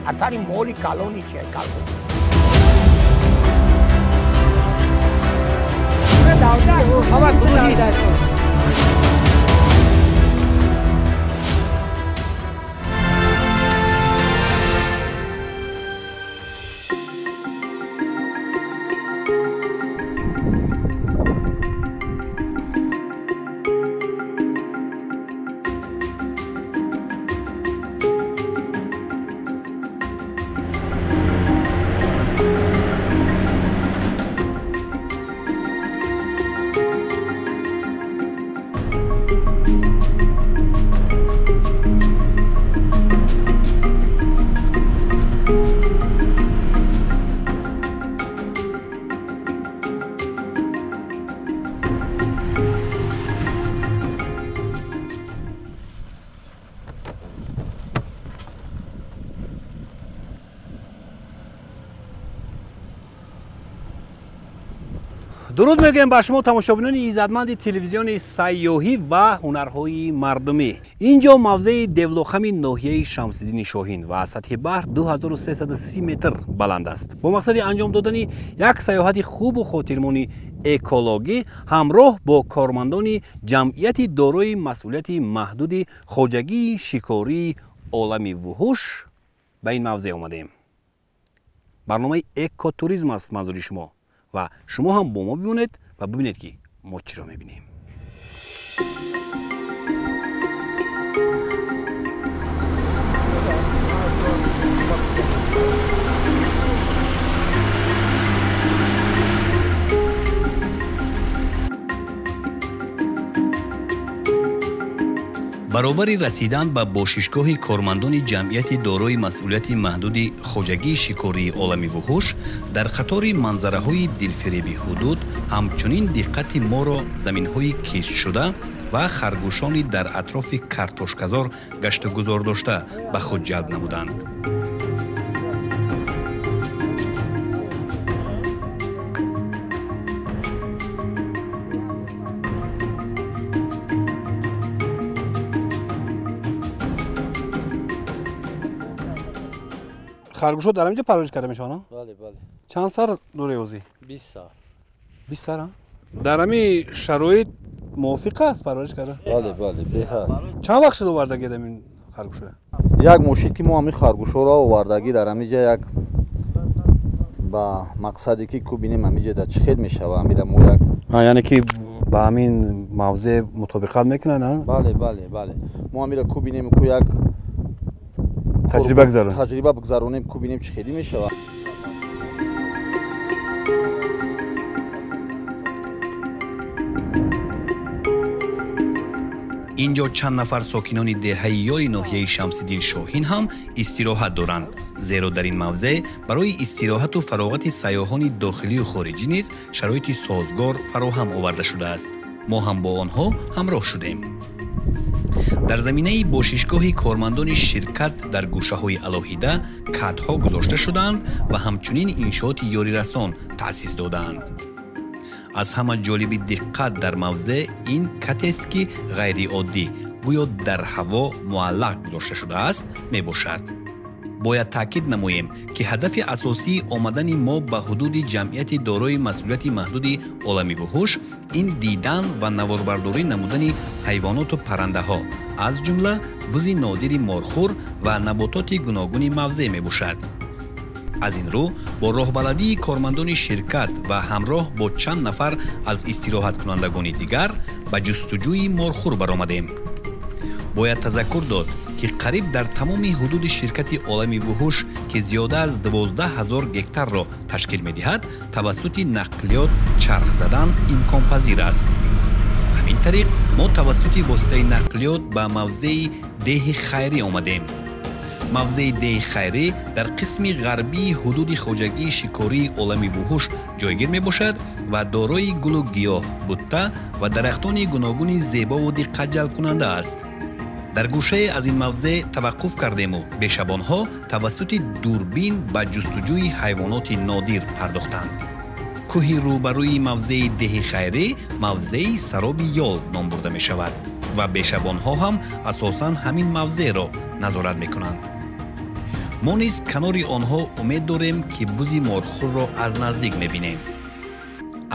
Хатари моли калони чия калон. Дуруд мегӯем ба шумо тамошобинони иззатманди телевизиони сайёҳӣ ва ҳунарҳои мардумӣ. Ин ҷо мавзеи Девлохами ноҳияи Шамсиддини Шоҳин ва сатҳи баҳр 2330 метр баланд аст. Бо мақсади анҷом додани як сайёҳати хубу хотирмони экологӣ ҳамроҳ бо кормандони ҷамъияти дорои масъулияти маҳдуди хоҷагии шикории Олами Вуҳуш ба ин мавзеъ омадем. Барномаи экотуризм аст манзури шумо ва шумо ҳам бо мо бимонед ва бибинед, ки мо чиро мебинем. Баробари расидан ба бошишгоҳи кормандони ҷамъияти дорои масъулияти маҳдуди хоҷагии шикории Олами Вуҳуш дар қатори манзараҳои дилфиреби ҳудуд ҳамчунин диққати моро заминҳои киштшуда ва харгӯшони дар атрофи картошказор гаштугузор дошта ба худ ҷалб намуданд. Харгӯшҳо дар ҳаминҷо парвариш карда мешаванд? Бале, бале. Чанд сар дорӣ ҳозир? 20 сар. 20 сар? Дар ҳамин шароит мувофиқ аст парвариш карда? Бале, бале, беҳад. Чанд вақт шуд овардагӣ ҳамин харгӯшҳо? Як моҳ шуд, ки мо ҳамин харгӯшҳоро овардагӣ дар ҳамин ҷа, як ба мақсаде ки ку бинем ҳамин ҷа дар чӣ хел мешава, ҳамира мо як яъне ки ба ҳамин мавзеъ мутобиқат мекунанд, а? Бале, бале, бале. Мо ҳамира ку бинем, ку як таҷриба гузаронем, таҷриба бигзаронем, ку бинем чӣ хелӣ мешавад. Ин ҷо чанд нафар сокинони деҳаи Ёли ноҳияи Шамсиддин Шоҳин ҳам истироҳат доранд, зеро дар ин мавзеъ барои истироҳату фароғати сайёҳони дохилию хориҷӣ низ шароити созгор фароҳам оварда шудааст. Мо ҳам бо онҳо ҳамроҳ шудем. Дар заминаи бошишгоҳи кормандони ширкат дар гӯшаҳои алоҳида катҳо гузошта шудаанд ва ҳамчунин иншооти ёрирасон таъсис додаанд. Аз ҳама ҷолиби диққат дар мавзеъ ин катест, ки ғайриоддӣ гӯё дар ҳаво муаллақ гузошта шудааст мебошад. Бояд таъкид намоем, ки ҳадафи асосии омадани мо ба ҳудуди ҷамъияти дорои масъулияти маҳдуди Олами Вуҳуш ин дидан ва наворбардорӣ намудани ҳайвоноту паррандаҳо, аз ҷумла бузи нодири морхӯр ва набототи гуногуни мавзеъ мебошад. Аз ин рӯ бо роҳбаладии кормандони ширкат ва ҳамроҳ бо чанд нафар аз истироҳаткунандагони дигар ба ҷустуҷӯи морхӯр баромадем. Бояд тазаккур дод, ки қариб дар тамоми ҳудуди ширкати Олами Вуҳуш, ки зиёда аз 12 000 гектарро ташкил медиҳад, тавассути нақлиёт чарх задан имконпазир аст. Ҳамин тариқ мо тавассути воситаи нақлиёт ба мавзеи Деҳи Хайрӣ омадем. Мавзеи Деҳи Хайрӣ дар қисми ғарбии ҳудуди хоҷагии шикории Олами Вуҳуш ҷойгир мебошад ва дорои гулу гиёҳ, бутта ва дарахтони гуногуни зебову диққатҷалбкунанда аст. Дар гӯшае аз ин мавзеъ таваққуф кардему бешабонҳо тавассути дурбин ба ҷустуҷӯи ҳайвоноти нодир пардохтанд. Кӯҳи рӯбарӯи мавзеи Деҳи Хайрӣ мавзеи Сароби Ёл ном бурда мешавад ва бешабонҳо ҳам асосан ҳамин мавзеъро назорат мекунанд. Мо низ канори онҳо умед дорем, ки бузи морхӯрро аз наздик мебинем.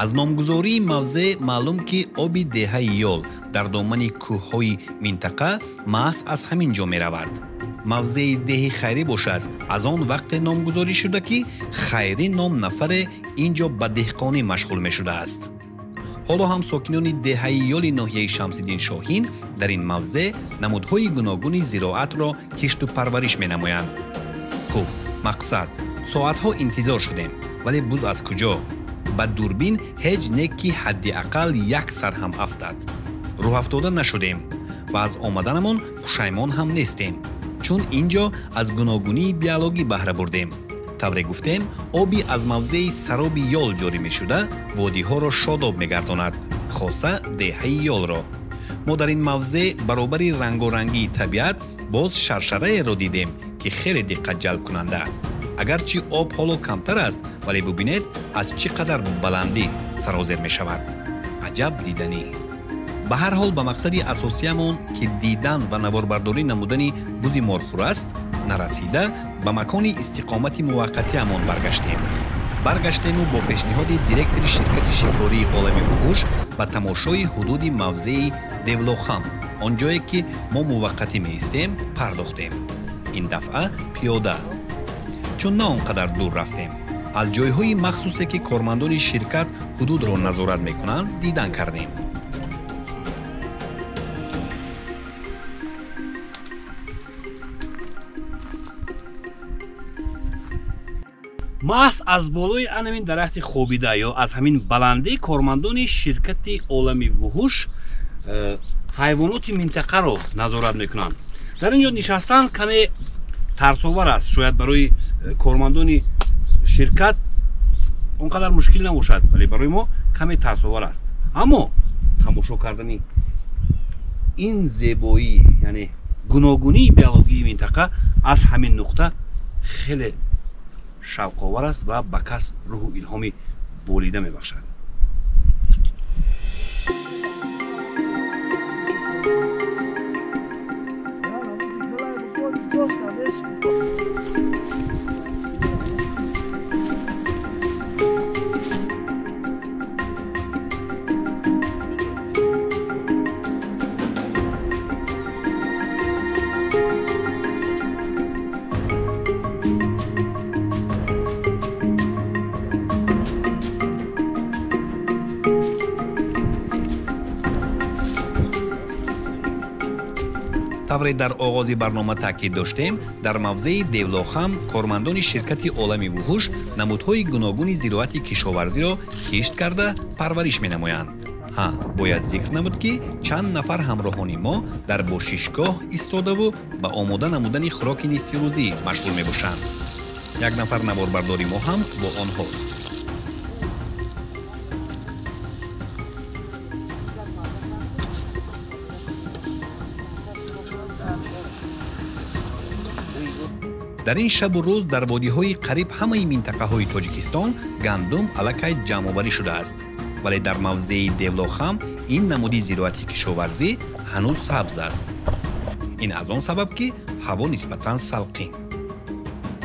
Аз номгузории мавзеъ маълум, ки оби деҳаи Ёл дар домани кӯҳҳои минтақа маҳз аз ҳамин ҷо меравад. Мавзеи деҳи Хайрӣ бошад, аз он вақте номгузорӣ шуда, ки Хайрӣ ном нафаре ин ҷо ба деҳқонӣ машғул мешудааст. Ҳоло ҳам сокинони деҳаи Ёли ноҳияи Шамсиддин Шоҳин дар ин мавзеъ намудҳои гуногуни зироатро кишту парвариш менамоянд. Хуб, мақсад. Соатҳо интизор шудем, вале буз аз куҷо? Ба дурбин ҳеҷ не, ки ҳадди ақал як сар ҳам афтад. Рӯҳафтода нашудем ва аз омаданамон пушаймон ҳам нестем, чун ин ҷо аз гуногунии биологӣ баҳра бурдем. Тавре гуфтем, оби аз мавзеи сароби Ёл ҷорӣ мешуда водиҳоро шодоб мегардонад, хоса деҳаи Ёлро. Мо дар ин мавзеъ баробари рангорангии табиат боз шаршараеро дидем, ки хеле диққатҷалбкунанда. Агарчи об ҳоло камтар аст, вале бубинед, аз чӣ қадар баландӣ сарозер мешавад. Аҷаб диданӣ. Ба ҳар ҳол, ба мақсади асосиямон, ки дидан ва наворбардорӣ намудани бузи морхӯр аст, нарасида ба макони истиқомати муваққатиамон баргаштем. Баргаштему бо пешниҳоди директори ширкати шикории Олами вуҳуш ба тамошои ҳудуди мавзеи Девлохам, он ҷое ки мо муваққатӣ меистем, пардохтем. Ин дафъа пиёда, чун на он қадар дур рафтем. Аз ҷойҳои махсусе, ки кормандони ширкат ҳудудро назорат мекунанд, дидан кардем. Маҳз аз болои анамин дарахти хобида ё аз ҳамин баландӣ кормандони ширкати Олами вуҳуш ҳайвоноти минтақаро назорат мекунанд. Дар ин ҷо нишастан каме тарсовар аст. Шояд барои кормандони ширкат он қадар мушкил набошад, вале барои мо каме тарсовар аст. Аммо тамошо кардани ин зебоӣ, яъне гуногунии биологии минтақа аз ҳамин нуқта хеле шавқовар аст ва ба кас рӯҳу илҳоми болида мебахшад. Тавре дар оғози барнома таъкид доштем, дар мавзеи Девлохам кормандони ширкати Олами вуҳуш намудҳои гуногуни зироати кишоварзиро кишт карда парвариш менамоянд. Ҳа, бояд зикр намуд, ки чанд нафар ҳамроҳони мо дар бошишгоҳ истодаву ба омода намудани хӯроки нисфирӯзӣ машғул мебошанд. Як нафар наворбардори мо ҳам бо онҳост. Дар ин шабу рӯз дар водиҳои қариб ҳамаи минтақаҳои Тоҷикистон гандум аллакай ҷамъоварӣ шудааст, вале дар мавзеи Девлохам ин намуди зироати кишоварзӣ ҳанӯз сабз аст. Ин аз он сабаб, ки ҳаво нисбатан салқин.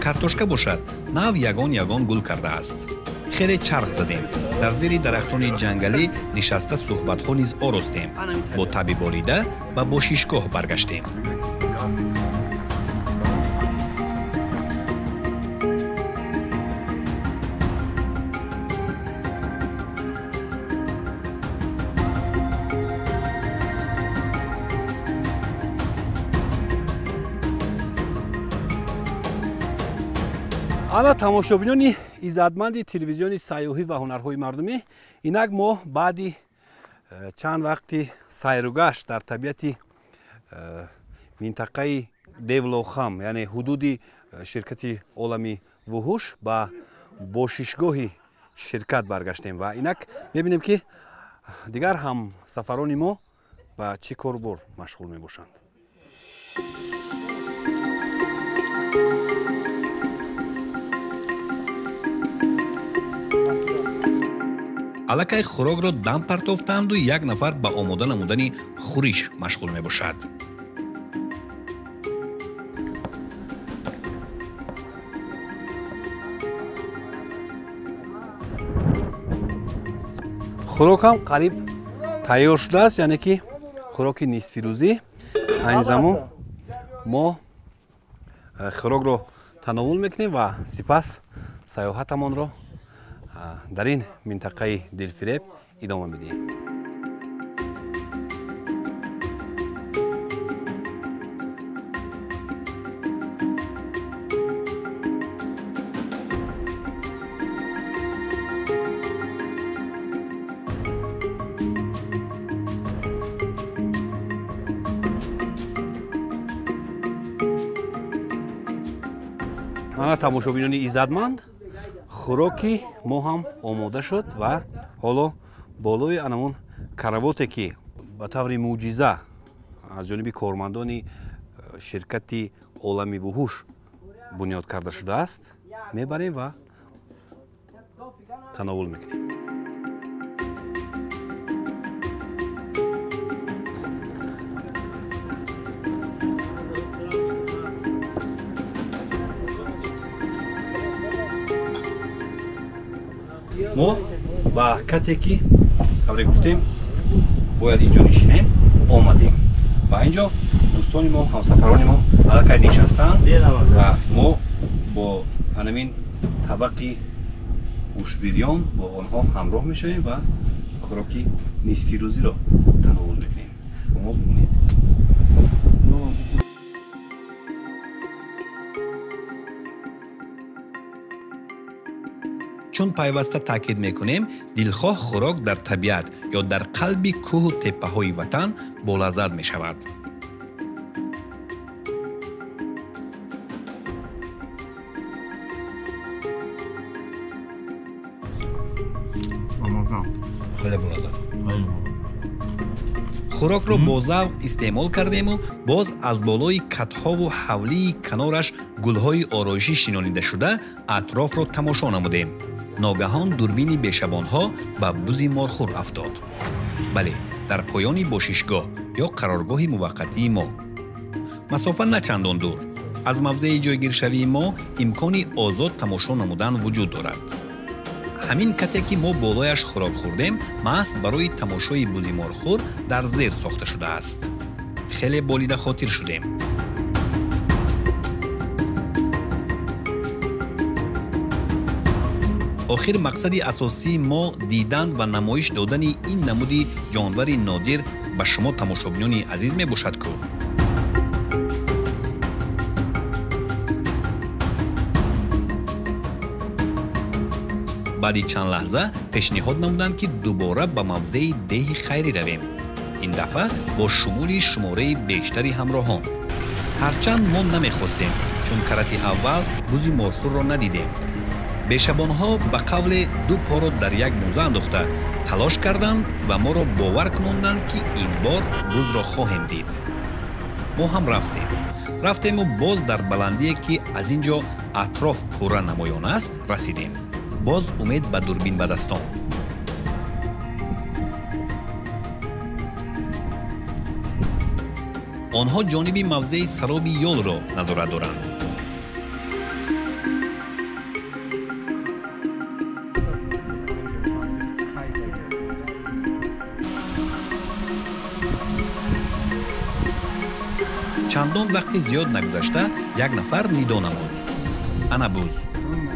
Картошка бошад, нав ягон ягон гул кардааст. Хеле чарх задем, дар зери дарахтони ҷангалӣ нишаста суҳбатҳо низ оростем. Бо таби болида ба бошишгоҳ баргаштем. Ана тамошобинони иззатманди телевизиони сайёҳӣ ва ҳунарҳои мардумӣ, инак мо баъди чанд вақти сайругашт дар табиати минтақаи Девлохам, яъне ҳудуди ширкати Олами вуҳуш, ба бошишгоҳи ширкат баргаштем ва инак мебинем, ки дигар ҳамсафарони мо ба чӣ корбор машғул мебошанд. Аллакай хӯрокро дам партофтанду як нафар ба омода намудани хӯриш машғул мебошад. Хӯрок ҳам қариб тайёр шудааст, яъне ки хӯроки нисфирӯзӣ. Айни замон мо хӯрокро тановул мекунем ва сипас сайёҳатамонро дар ин минтақаи дилфиреб идома медиҳем. Ана тамошобинони иззатманд, хӯроки мо ҳам омода шуд ва ҳоло болои анамон каравоте ки ба таври мӯъҷиза аз ҷониби кормандони ширкати Олами Вуҳуш бунёд карда шудааст, мебарем ва тановул мекунем. Мо ба кате ки тавре гуфтем бояд инҷо нишинем омадем ва инҷо дӯстони мо, ҳамсафарони мо аллакай нишастанд ва мо бо ҳамин табақи гӯштбирён бо онҳо ҳамроҳ мешавем ва хӯроки нисфирӯзиро тановул мекунем. Бо мо бимонед. Чун пайваста таъкид мекунем, дилхоҳ хӯрок дар табиат ё дар қалби кӯҳу теппаҳои ватан болаззат мешавад. Хеле болаззат. Хӯрокро бо завқ истеъмол кардему боз аз болои катҳову ҳавлии канораш гулҳои ороишӣ шинонидашуда атрофро тамошо намудем. Ногаҳон дурбини бешабонҳо ба бузи морхӯр афтод. Бале, дар поёни бошишгоҳ ё қароргоҳи муваққатии мо. Масофа на чандон дур. Аз мавзеи ҷойгиршавии мо имкони озод тамошо намудан вуҷуд дорад. Ҳамин кате ки мо болояш хӯрок хӯрдем, маҳз барои тамошои бузи морхӯр дар зер сохта шудааст. Хеле болида хотир шудем. Охир мақсади асосии мо дидан ва намоиш додани ин намуди ҷонвари нодир ба шумо тамошобинони азиз мебошад ку. Баъди чанд лаҳза пешниҳод намуданд, ки дубора ба мавзеи деҳи хайрӣ равем. Ин дафъа бо шумули шумораи бештари ҳамроҳон. Ҳарчанд мо намехостем, чун карати аввал бузи морхӯрро надидем. Бешабонҳо ба қавле ду поро дар як мӯза андохта талош карданд ва моро бовар кунонданд, ки ин бор бузро хоҳем дид. Мо ҳам рафтем. Рафтему боз дар баландие, ки аз ин ҷо атроф пурра намоён аст, расидем. Боз умед ба дурбин ба дастон. Онҳо ҷониби мавзеи сароби ёлро назорат доранд. Чандон вақти зиёд нагузашта як нафар нидо намуд. Ана буз.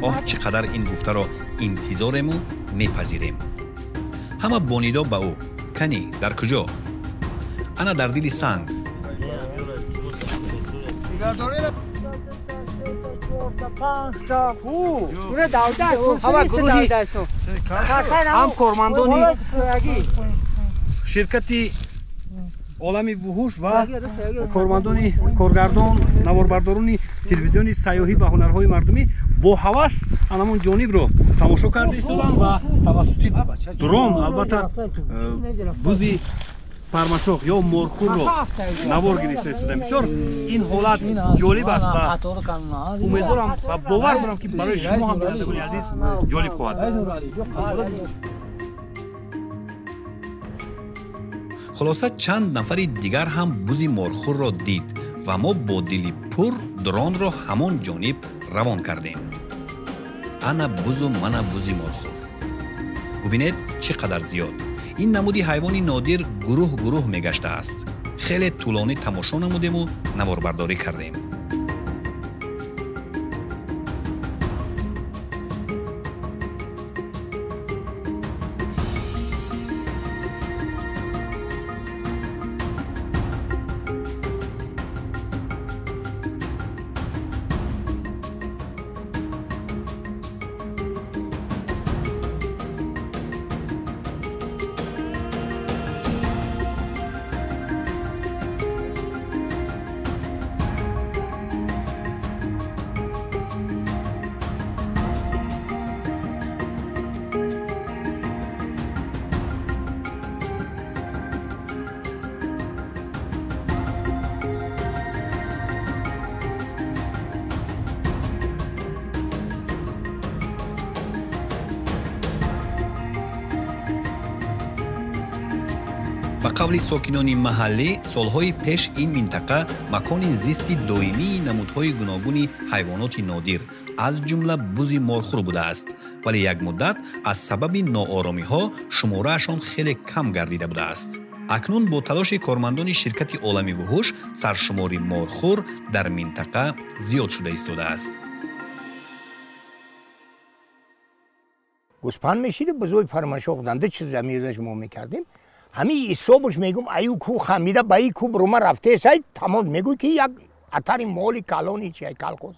Оҳ, чӣ қадар ин гуфтаро интизорему мепазирем. Ҳама бо нидо ба ӯ. Кани, дар куҷо? Ана дар дили санг. Ҳам кормандони ширкати Олами Вуҳуш ва кормандони коргардон, наворбардорони телевизиони сайёҳӣ ва ҳунарҳои мардумӣ бо ҳавас анамон ҷонибро тамошо карда истоданд ва тавассути дрон албатта бузи пармашох ё морхӯрро навор гирифта истодем. Бисёр ин ҳолат ҷолиб аст ва умедворам ва бовар дорам, ки барои шумо ҳам бинандагони азиз ҷолиб хоҳад буд. Хулоса чанд нафари дигар ҳам бузи морхӯрро дид ва мо бо дили пур дронро ҳамон ҷониб равон кардем. Ана бузу мана бузи морхӯр. Бубинед, чӣ қадар зиёд. Ин намуди ҳайвони нодир гурӯҳ гурӯҳ мегаштааст. Хеле тӯлонӣ тамошо намудему наворбардорӣ кардем. Ба қавли сокинони маҳаллӣ, солҳои пеш ин минтақа макони зисти доимии намудҳои гуногуни ҳайвоноти нодир, аз ҷумла бузи морхӯр будааст, вале як муддат аз сабаби нооромиҳо шумораашон хеле кам гардида будааст. Акнун бо талоши кормандони ширкати Олами вуҳуш саршумори морхӯр дар минтақа зиёд шуда истодааст. Гӯспанд мешиду бузои пармашоқ буданд. Ду чиз замираш мо мекардем. Ҳамин ҳисобаш мегум, аю ку хамида ба и ку бурума рафтесай, тамом мегӯй ки як атари моли калони чи калхоз.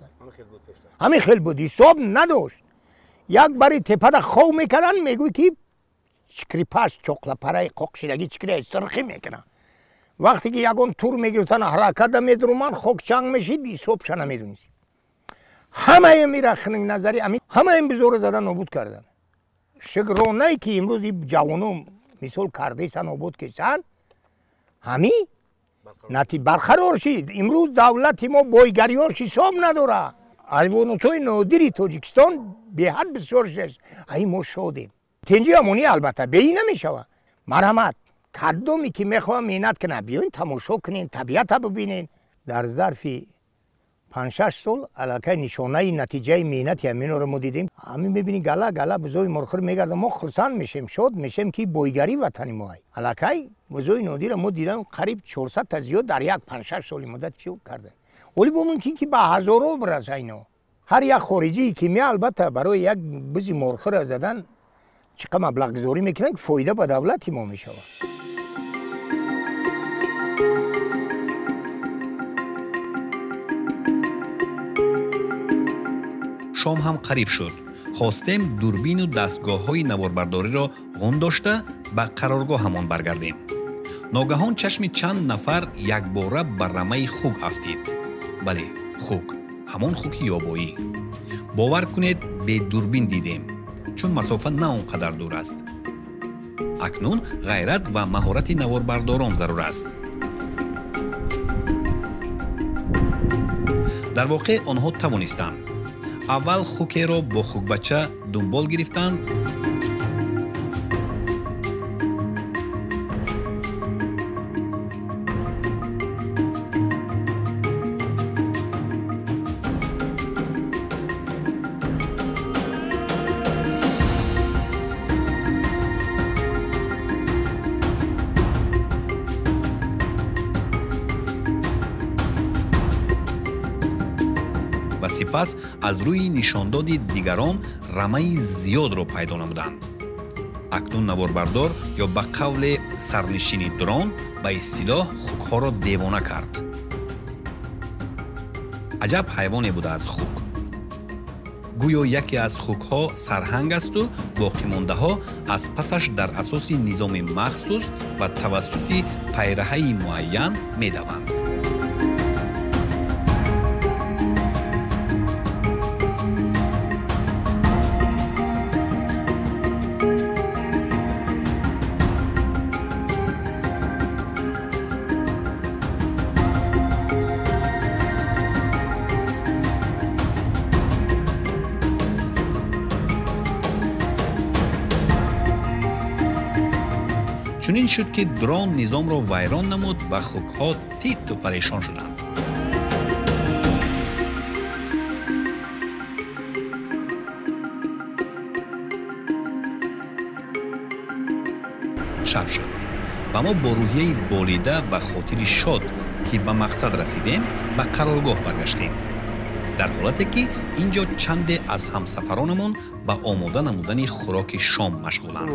Ҳамин хел буд, ҳисоб надошт. Як бари тепада хов мекардан, мегӯй ки чикрипаш чоқлапараи қоқшидаги чикрия сирхӣ мекунад. Вақте ки ягон тур мегирифтан, ҳараката медуруман, хок чанг мешид, ҳисобша намедонист. Ҳамаи мира хинк назари ҳамаи бизорро зада нобуд кардан. Шукронае ки имрӯз ҷавоно мисол кардесан, обод кесан, ҳами нати барқарор шид. Имрӯз давлати мо бойгариёш ҳисоб надорад. Ҳайвонотҳои нодири Тоҷикистон беҳад бисёр шудааст. Ай мо шодем. Тинҷи амонӣ албатта беи намешавад. Марҳамат, кадоме ки мехоҳад меҳнат кунад, биёин тамошо кунен, табиата бибинен. Дар зарфи 5-6 сол аллакай нишонаи натиҷаи меҳнати ҳаминро мо дидем. Ҳамин мебинӣ гала гала бузои морхӯр мегардад. Мо хурсанд мешем, шод мешем ки бойгарӣ ватани мо ай. Аллакай бузои нодирро мо дидам қариб 400 та зиёд дар як 5-6 соли муддат чӣ карда. Вале бо мумкин ки ба ҳазорҳо бираса ино. Ҳар як хориҷие ки меа, албатта барои як бузи морхӯрро задан чӣ қадр маблағгузорӣ мекунанд, ки фоида ба давлати мо мешавад. Шом ҳам қариб шуд. Хостем дурбину дастгоҳҳои наворбардориро ғун дошта ба қароргоҳамон баргардем. Ногаҳон чашми чанд нафар якбора ба рамаи хук афтид. Бале, хук, ҳамон хуки ёбоӣ. Бовар кунед, бедурбин дидем, чун масофа на он қадар дур аст. Акнун ғайрат ва маҳорати наворбардорон зарур аст. Дар воқеъ онҳо тавонистанд. Аввал хукеро бо хукбача дунбол гирифтанд, ва сипас аз рӯи нишондоди дигарон рамаи зиёдро пайдо намуданд. Акнун наворбардор ё ба қавле сарнишини дрон ба истилоҳ хукҳоро девона кард. Аҷаб ҳайвоне будааст хук. Гӯё яке аз хукҳо сарҳанг асту боқимондаҳо аз пасаш дар асоси низоми махсус ва тавассути пайраҳаи муайян медаванд. Чунин шуд, ки дрон низомро вайрон намуд ва хукҳо титу парешон шуданд. Шаб шуд ва мо бо рӯҳияи болида ва хотири шод, ки ба мақсад расидем, ба қароргоҳ баргаштем, дар ҳолате ки ин ҷо чанде аз ҳамсафаронамон ба омода намудани хӯроки шом машғуланд.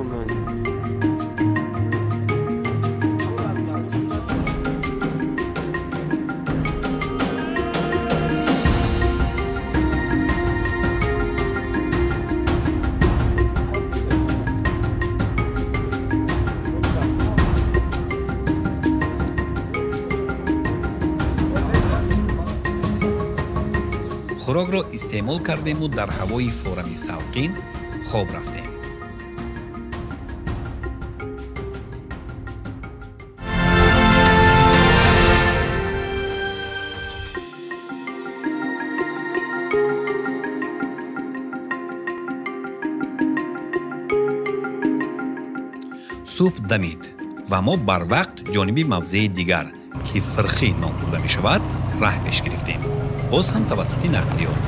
Хӯрокро истеъмол кардему дар ҳавои форами салқин хоб рафтем. Субҳ дамид ва мо барвақт ҷониби мавзеи дигар, ки Фирхӣ ном бурда мешавад, раҳ пеш гирифтем, боз ҳам тавассути нақлиёт.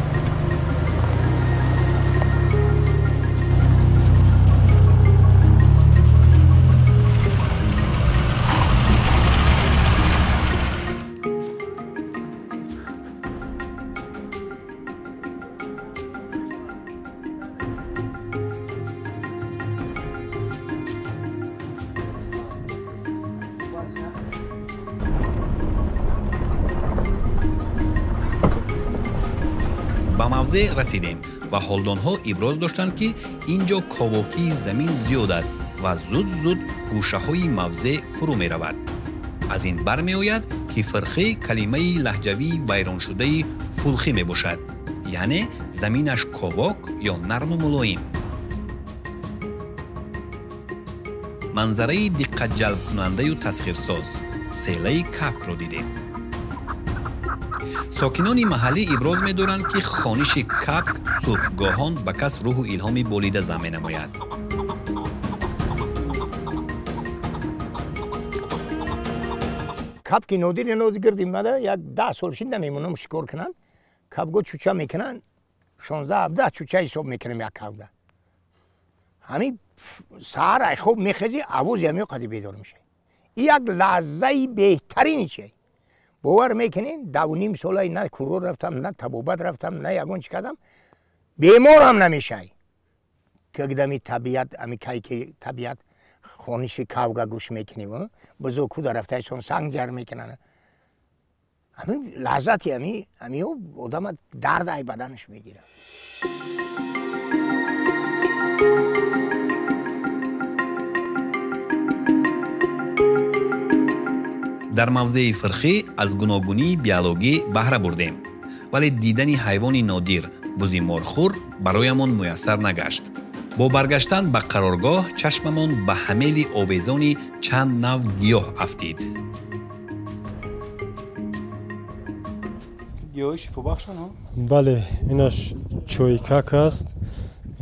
Ба мавзеъ расидем ва ҳолдонҳо иброз доштанд, ки ин ҷо ковокии замин зиёд аст ва зуд-зуд гӯшаҳои мавзеъ фурӯ меравад. Аз ин бармеояд, ки Фирхӣ калимаи лаҳҷавии вайроншудаи фулхӣ мебошад, яъне заминаш ковок ё нарму мулоим. Манзараи диққатҷалбкунандаю тасхирсоз селаи капкро дидем. Сокинони маҳаллӣ иброз медоранд, ки хониши капк субҳгоҳон ба кас рӯҳу илҳоми болида зам менамояд. Капки нодири нози гирди мада як 10 сол шид намемонам шикор кунанд. Капго чуча мекунанд, 16-17 чуча ҳисоб мекунам як капга. Ҳамин саҳар ай хоб мехезӣ, овози ҳамин қади бедор мешавӣ. Ин як лаҳзаи беҳтарини чист. Бовар мекунед, 2.5 солаи на курор рафтам, на табобат рафтам, на ягон чӣ кардам, беморам намешавӣ. Кагдами табиат, ами кайки табиат хониши кавга гӯш мекунӣ, бузург куда рафтаисон санг ҷар мекунанд. Ҳамин лаззати ҳамиҳо одама дард ай баданаш мегирад. Дар мавзеи Фирхӣ аз гуногунии биологӣ баҳра бурдем, вале дидани ҳайвони нодир бузи морхӯр бароямон муяссар нагашт. Бо баргаштан ба қароргоҳ чашмамон ба ҳамели овезони чанд нав гиёҳ афтид. Гиёҳи шифобахшанд? Бале, инаш чойкак аст,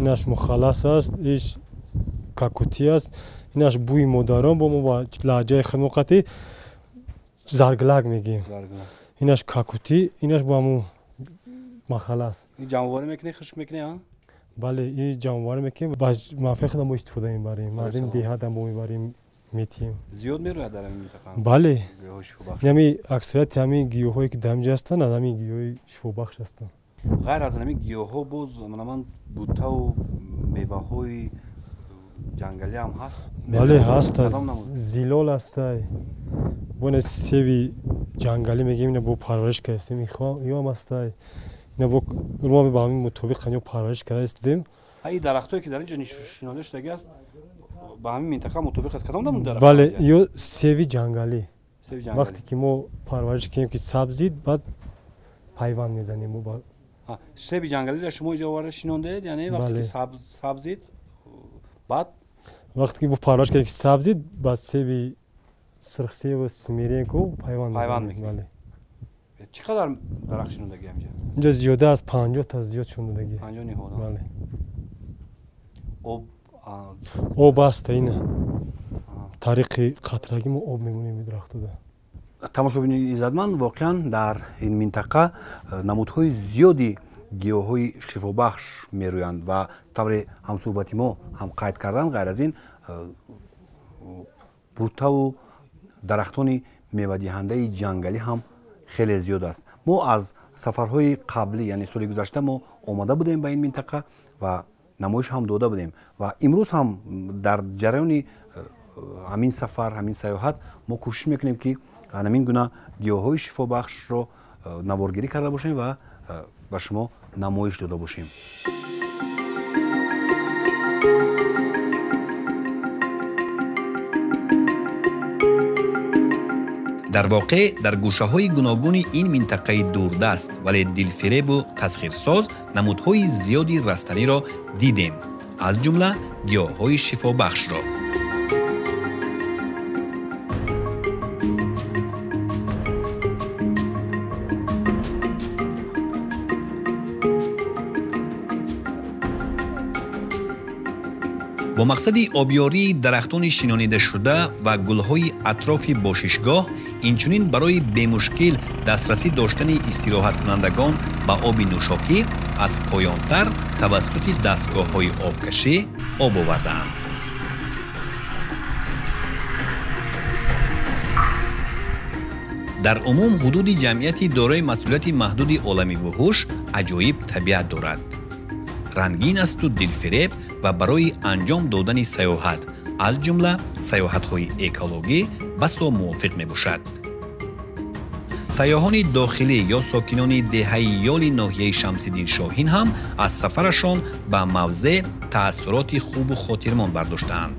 инаш мухаллас аст, иш какутӣ аст, инаш бӯи модарон бо мо ба лаҳҷаи худмоқатӣ зарглак мегӯем. Инаш какутӣ, инаш бо ҳамун махалас. Ҷамъоварӣ мекунӣ, хушк мекунӣ? Бале, ин ҷамъоварӣ мекунем, ба манфиати худам мо истифода мебарем, мардими деҳатам мо мебарем, метиҳем. Зиёд мерояд дар ҳамин минтақа? Бале, ҳамин аксарияти ҳамин гиёҳҳое ки дар ҳамин ҷо ҳастанд, аз ҳамин гиёҳи шифобахш ҳастанд. Ғайр аз ҳамин гиёҳҳо боз манаман бутаву меваҳои ҷангалӣ ҳам ҳаст? Бале, ҳаст, зилол ҳастай, бо севи ҷангалӣ мегӯем, ина бо парвариш кардем, иам ҳастай, ина бо мо ба ҳамин мутобиқ ҳамин парвариш карда истодем. Ин дарахтое ки дар ин ҷо шинонда шудагӣ аст, ба ҳамин минтақа мутобиқ аст? Кадом намуд дарахт? Бале, ё севи ҷангалӣ. Вақте ки мо парвариш кунем ки сабзид, баъд пайванд мезанем. Себи ҷангалиро шумо инҷо оварда шинондаед, яъне вақте ки сабзид, баъд вақте ки парвариш кардем ки сабзид, ба себи сирхсебу смиренку пайванд мекунем. Чӣ қадар дарахт шинондагӣ ҳамҷа? Инҷа зиёда аз 50 та зиёд шинондагӣ. 50 ниҳол? Бале. Об об аст, ина тариқи қатрагӣ мо об мемонем дарахтода. Тамошобинони иззатманд, воқеан дар ин минтақа намудҳои зиёди гиёҳҳои шифобахш мерӯянд ва тавре ҳамсӯҳбати мо ҳам қайд кардан, ғайр аз ин Бутаву дарахтони мевадиҳандаи ҷангалӣ ҳам хеле зиёд аст. Мо аз сафарҳои қаблӣ, яъне соли гузашта мо омада будем ба ин минтақа ва намоиш ҳам дода будем ва имрӯз ҳам дар ҷараёни ҳамин сафар, ҳамин сайёҳат мо кӯшиш мекунем, ки ҳамин гуна гиёҳҳои шифобахшро наворгирӣ карда бошем ва ба шумо намоиш дода бошем. Дар воқеъ дар гӯшаҳои гуногуни ин минтақаи дурдаст, вале дилфиребу тасхирсоз намудҳои зиёди растаниро дидем, аз ҷумла гиёҳҳои шифобахшро. Бо мақсади обёрии дарахтони шинонидашуда ва гулҳои атрофи бошишгоҳ, инчунин барои бемушкил дастрасӣ доштани истироҳаткунандагон ба оби нӯшокӣ аз поёнтар тавассути дастгоҳҳои обкашӣ об овардаанд. Дар умум ҳудуди ҷамъияти дорои масъулияти маҳдуди Олами вуҳуш аҷоиб табиат дорад. Рангин асту дилфиреб ва барои анҷом додани сайёҳат, аз ҷумла сайёҳатҳои экологӣ, басо мувофиқ мебошад. Сайёҳони дохилӣ ё сокинони деҳаи Ёли ноҳияи Шамсиддин Шоҳин ҳам аз сафарашон ба мавзеъ таассуроти хубу хотирмон бардоштаанд.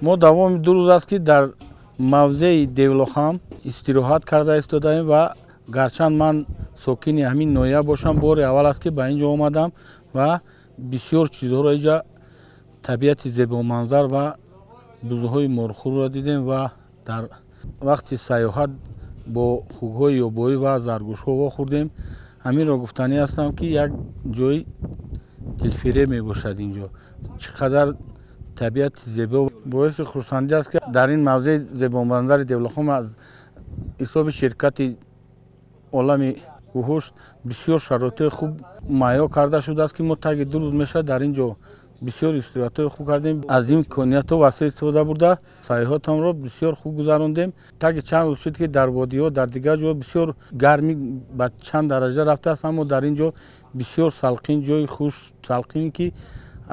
Мо давоми 2 рӯз аст, ки дар мавзеи Девлохам истироҳат карда истодаем ва гарчанд ман сокини ҳамин ноҳия бошам, бори аввал аст, ки ба ин ҷо омадам ва бисёр чизҳоро инҷа табиати зебоманзар ва бузҳои морхӯрро дидем ва дар вақти сайёҳат бо хугҳои ёбоӣ ва заргӯшҳо вохӯрдем. Ҳаминро гуфтанӣ ҳастам, ки як ҷои дилфиреб мебошад инҷо. Чӣ қадар табиати зебо. Боиси хурсандӣ аст, ки дар ин мавзеи зебоманзари Девлохам аз ҳисоби ширкати Олами вуҳуш бисёр шароитҳои хуб муҳайё карда шудааст, ки мо таги 2 рӯз мешавад дар ин ҷо бисёр истироҳатҳои хуб кардем. Аз имкониятҳо васеъ истифода бурда сайёҳатамро бисёр хуб гузарондем. Таги чанд рӯз шуд, ки дар водиҳо, дар дигар ҷо бисёр гармӣ ба чанд дараҷа рафтааст, аммо дар ин ҷо бисёр салқин, ҷои хуш салқин, ки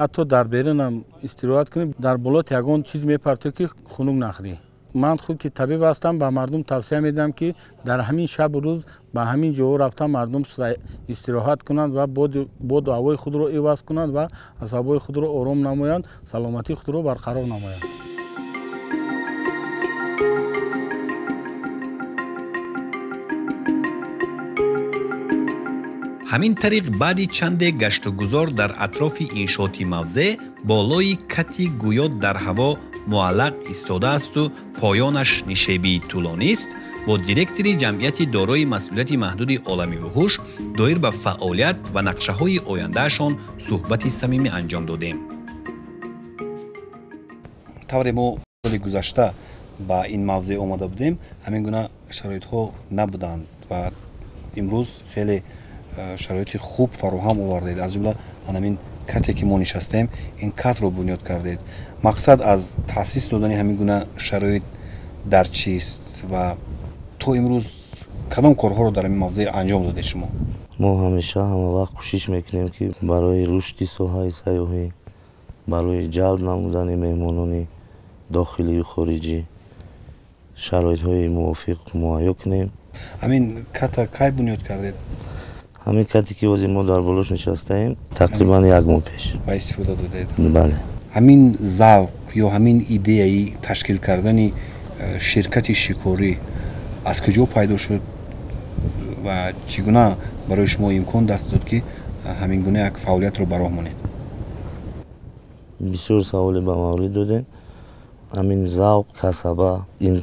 ҳатто дар берунам истироҳат кунем, дар болот ягон чиз мепартоӣ, ки хунук нахӯрӣ. Ман худ ки табиб ҳастам, ба мардум тавсия медиҳам, ки дар ҳамин шабу рӯз ба ҳамин ҷоҳо рафта мардум истироҳат кунанд ва боду ҳавои худро иваз кунанд ва асабҳои худро ором намоянд, саломатии худро барқарор намоянд. Ҳамин тариқ баъди чанде гаштугузор дар атрофи иншооти мавзеъ болои кати гӯё дар ҳаво муаллақ истодаасту поёнаш нишебии тӯлонист, бо директори ҷамъияти дорои масъулияти маҳдуди Олами вуҳуш доир ба фаъолият ва нақшаҳои ояндаашон суҳбати самимӣ анҷом додем. Тавре мо соли гузашта ба ин мавзеъ омада будем, ҳамин гуна шароитҳо набуданд ва имрӯз хеле шароити хуб фароҳам овардед. Аз ҷумла ҳамин кате ки мо нишастем, ин катро бунёд кардед. Мақсад аз таъсис додани ҳамин гуна шароит дар чист ва то имрӯз кадом корҳоро дар ҳамин мавзеъ анҷом додед шумо? Мо ҳамеша ҳама вақт кӯшиш мекунем, ки барои рушди соҳаи сайёҳӣ, барои ҷалб намудани меҳмонони дохилию хориҷӣ шароитҳои мувофиқ муҳайё кунем. Ҳамин ката кай бунёд кардед? Ҳамин кате ки ҳозир мо дар болош нишастаем, тақрибан 1 моҳ пеш. Ба истифода додед? Бале. Ҳамин завқ ё ҳамин идеяи ташкил кардани ширкати шикорӣ аз куҷо пайдо шуд ва чӣ гуна барои шумо имкон даст дод, ки ҳамин гуна як фаъолиятро ба роҳ монед? Бисёр саволе ба маврид додем. Ҳамин завқ, касаба, ин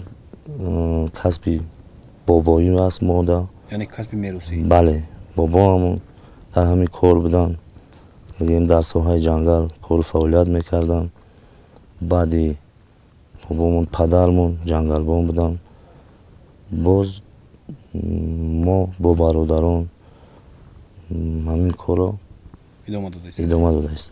касби бобоӣ аст мода. Яъне касби меросӣ? Бале, бобоамон дар ҳамин кор буданд, бигем дар соҳаи ҷангал кору фаъолият мекарданд. Баъди бобомон падармон ҷангалбон буданд. Боз мо бо бародарон ҳамин корро идома дода истодаем.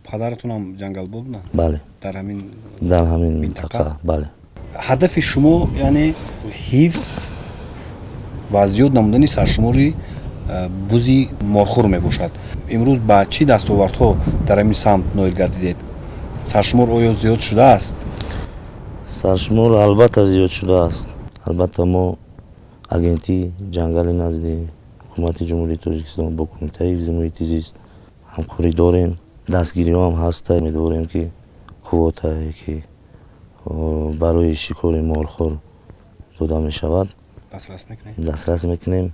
Падаратон ҳам ҷангалбон буданд? Бале. Дар ҳамин Дар ҳамин минтақа, бале. Ҳадафи шумо яъне ҳифз ва зиёд намудани саршумори бузи морхӯр мебошад. Имрӯз ба чӣ дастовардҳо дар ҳамин самт ноил гардидед? Саршумор оё зиёд шудааст? Саршумор албатта зиёд шудааст. Албатта мо агентии ҷангали назди ҳукумати Ҷумҳурии Тоҷикистон бо Кумитаи ҳифзи муҳити зист ҳамкорӣ дорем. Дастгириҳо ҳам ҳаста. Умедворем, ки квотае, ки барои шикори морхӯр дода мешавад, дастрас мекунем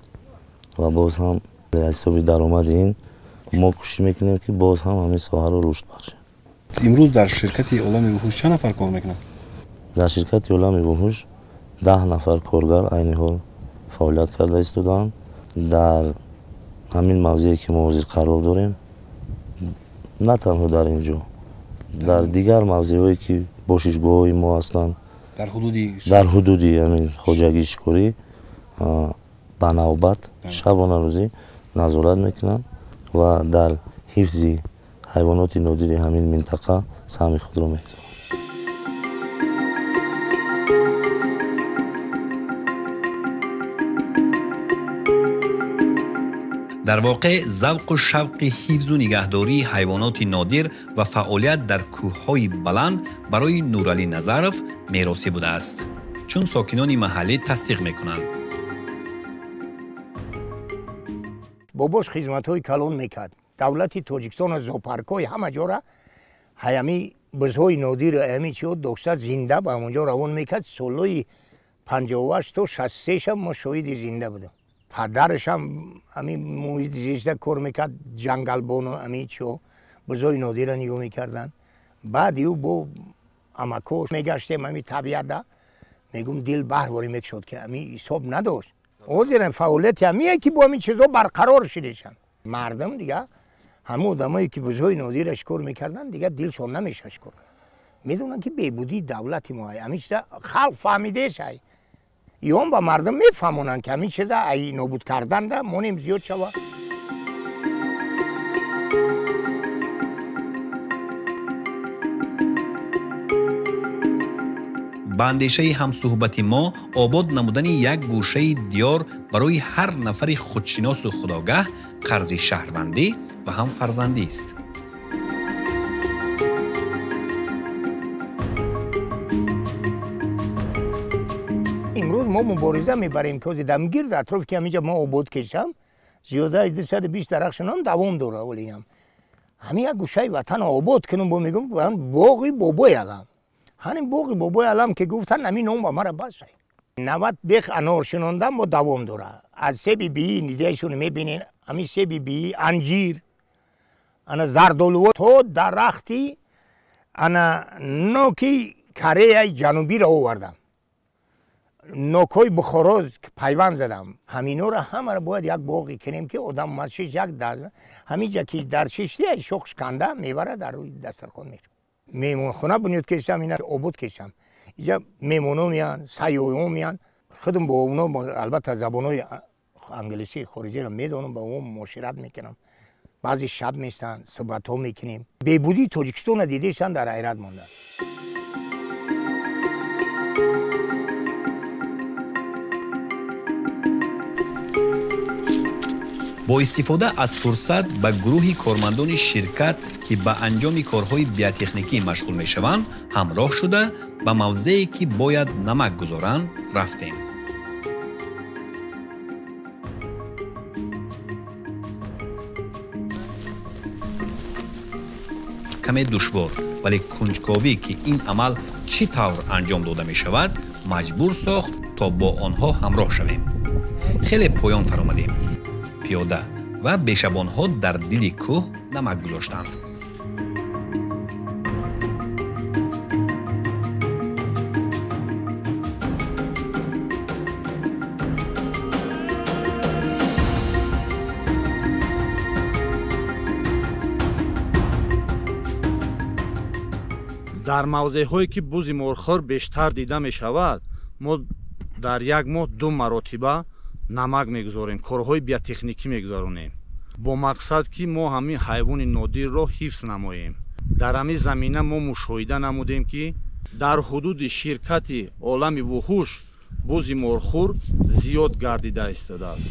ва боз ҳам аз ҳисоби даромади ин мо кӯшиш мекунем, ки боз ҳам ҳамин соҳаро рушд бахшем. Имрӯз дар ширкати Олами вуҳуш чанд нафар кор мекунанд? Дар ширкати Олами вуҳуш 10 нафар коргар айни ҳол фаъолият карда истодаанд. Дар ҳамин мавзее, ки мо ҳозир қарор дорем, на танҳо дар ин ҷо, дар дигар мавзеъҳое, ки бошишгоҳҳои мо ҳастанд, дар ҳудуди ҳамин хоҷагии шикорӣ ба навбат шабонарӯзӣ назорат мекунанд ва дар ҳифзи ҳайвоноти нодири ҳамин минтақа саҳми худро мегузоранд. Дар воқеъ завқу шавқи ҳифзу нигаҳдории ҳайвоноти нодир ва фаъолият дар кӯҳҳои баланд барои Нуралӣ Назаров меросӣ будааст, чун сокинони маҳаллӣ тасдиқ мекунанд. Бобош хизматҳои калон мекард. Давлати Тоҷикистона зоопаркҳои ҳама ҷора ҳаями бузҳои нодир ҳами чиҳо дошта зинда ба ҳамонҷо равон мекард. Солҳои 58 то 63 мо шоҳиди зинда будем. Падарашам ҳамин муҳити зиста кор мекард, ҷангалбону ҳамин чиҳо бузҳои нодирро нигоҳ мекарданд. Баъди ӯ бо амакош мегаштем ҳамин табиатда, мегум дил баҳрворӣ мекушод, ки ҳамин ҳисоб надошт. Ҳозир фаъолияти ҳамие, ки бо ҳамин чизҳо барқарор шудешанд. Мардум дига ҳамон одамое, ки бузҳои нодирро шикор мекарданд, дига дилшон намешавад шикор кунанд. Медонанд, ки бебудии давлати мо ҳамин чиза халқ фаҳмидешай. Ион ба мардум мефаҳмонанд, ки ҳамин чиза ай нобуд карданда монем зиёд шава. Ба андешаи ҳамсӯҳбати мо обод намудани як гӯшаи диёр барои ҳар нафари худшиносу худогаҳ қарзи шаҳрвандӣ ва ҳам фарзандист. Имрӯз мо мубориза мебарем, ки ҳозир дамгирд атроф, ки ҳаминҷа мо обод кешам, зиёда аз 220 дарахт шинам давом дора. Вале ҳамин як гӯшаи ватанро обод кунам, бо мегӯм боғи бобои алам. Ҳамин боғи бобои алам ки гуфтан, ҳамин ном ба мара бас. 90 бех анор шинондам, бо давом дора. Аз себи бии нидияшон мебинен, ҳамин себи бии, анҷир, ана зардолуво то дарахти ана ноки Кореяи Ҷанубиро овардам. Нокҳои Бухоро пайванд задам. Ҳаминҳоро ҳамаро бояд як боғе кунем, ки одам масшиш як ҳаминҷа ки дар шишти шохш канда мевара дар рӯи дастархон мехӯрад. Меҳмонхона бунёд кешам, ина обод кешам. Инҷа меҳмонҳо меянд, сайёҳҳо меянд. Худам бо онҳо албатта забонҳои англисӣ хориҷиро медонам, ба онҳо муошират мекунам. Баъзе шаб местанд, суҳбатҳо мекунем. Бебудии Тоҷикистонро дидешанд, дар ҳайрат монданд. Бо истифода аз фурсат ба гурӯҳи кормандони ширкат, ки ба анҷоми корҳои биотехникӣ машғул мешаванд, ҳамроҳ шуда ба мавзее, ки бояд намак гузоранд, рафтем. Каме душвор, вале кунҷковӣ, ки ин амал чӣ тавр анҷом дода мешавад, маҷбур сохт, то бо онҳо ҳамроҳ шавем. Хеле поён фаромадем пиёда ва бешабонҳо дар дили кӯҳ намак гузоштанд. Дар мавзеъҳое, ки бузи морхӯр бештар дида мешавад, мо дар як моҳ 2 маротиба Намак мегузорем, корҳои биотехникӣ мегузаронем бо мақсад, ки мо ҳамин ҳайвони нодирро ҳифз намоем. Дар ҳамин замина мо мушоҳида намудем, ки дар ҳудуди ширкати Олами Вуҳуш бузи морхӯр зиёд гардида истодааст.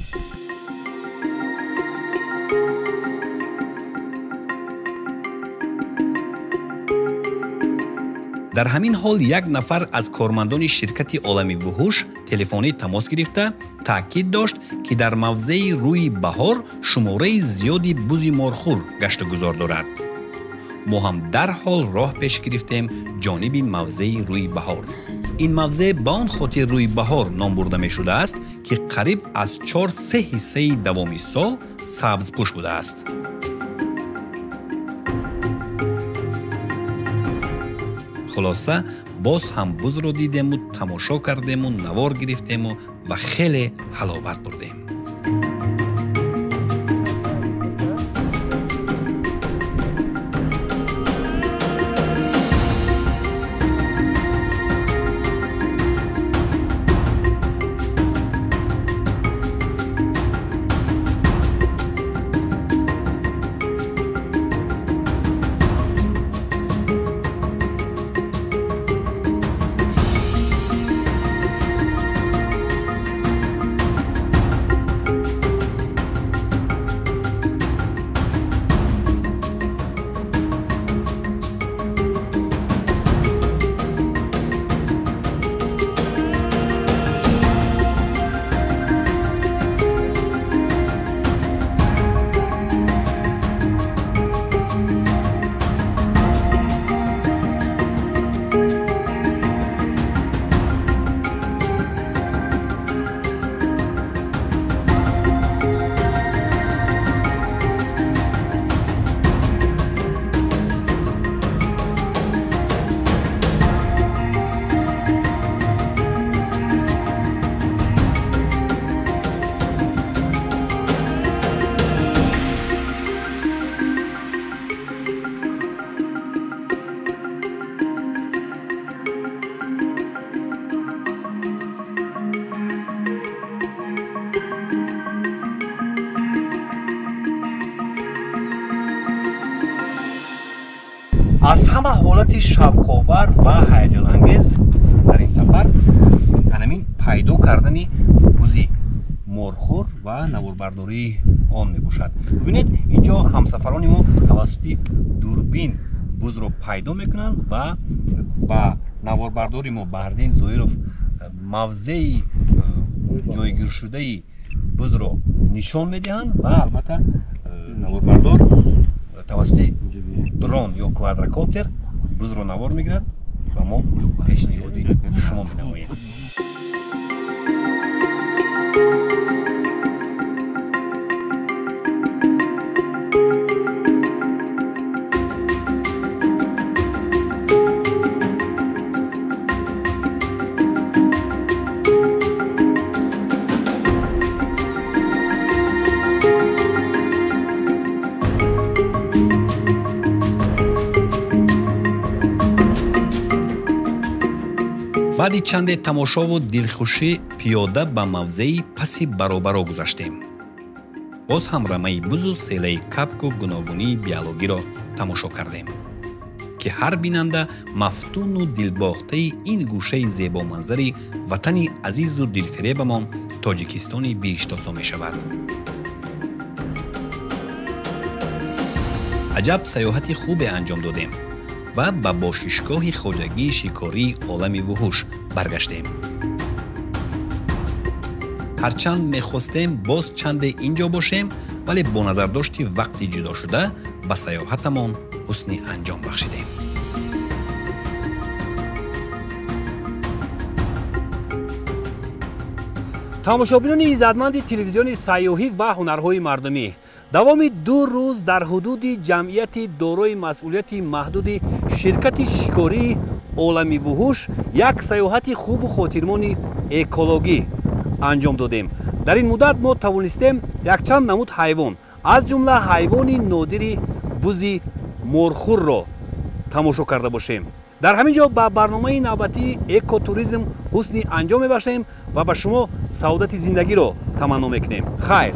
Дар ҳамин ҳол як нафар аз кормандони ширкати Олами Вуҳуш телефонӣ тамос гирифта таъкид дошт, ки дар мавзеи Рӯи Баҳор шумораи зиёди бузи морхӯр гаштугузор дорад. Мо ҳам дарҳол роҳ пеш гирифтем ҷониби мавзеи Рӯи Баҳор. Ин мавзеъ ба он хотир Рӯи Баҳор ном бурда мешудааст, ки қариб аз 4-3 ҳиссаи давоми сол сабзпӯш будааст. Хулоса, боз ҳам бузро дидему, тамошо кардему, навор гирифтему ва хеле ҳаловат бурдем. Аз ҳама ҳолати шавқовар ва ҳаяҷонангез дар ин сафар ҳамин пайдо кардани бузи морхӯр ва наворбардории он мебошад. Бибинед, инҷо ҳамсафарони мо тавассути дурбин бузро пайдо мекунанд ва ба наворбардори мо Баҳриддин Зоиров мавзеи ҷойгиршудаи бузро нишон медиҳанд ва албатта наворбардор тавассути дрон ё квадрокоптер бузро навор мегирад ва мо пешниҳоди шумо менамоем. Баъди чанде тамошову дилхушӣ пиёда ба мавзеи паси баробаро гузаштем. Боз ҳам рамаи бузу селаи капку гуногунии биологиро тамошо кардем, ки ҳар бинанда мафтуну дилбохтаи ин гӯшаи зебоманзари ватани азизу дилфиребамон Тоҷикистони биҳиштосо мешавад. Аҷаб саёҳати хубе анҷом додем ва ба бошишгоҳи хоҷагии шикории Олами Вуҳуш баргаштем. Ҳарчанд мехостем боз чанде инҷо бошем, вале бо назардошти вақти ҷудошуда ба саёҳатамон ҳусни анҷом бахшидем. Тамошобинони иззатманди телевизиони сайёҳӣ ва ҳунарҳои мардумӣ, давоми 2 рӯз дар ҳудуди ҷамъияти дорои масъулияти маҳдуди ширкати шикории Олами Вуҳуш як саёҳати хубу хотирмони экологӣ анҷом додем. Дар ин муддат мо тавонистем якчанд намуд ҳайвон, аз ҷумла ҳайвони нодири бузи морхӯрро тамошо карда бошем. Дар ҳамин ҷо ба барномаи навбатии экотуризм ҳусни анҷом мебахшем. Ва ба шумо саодати зиндагиро таманно мекунем. Хайр.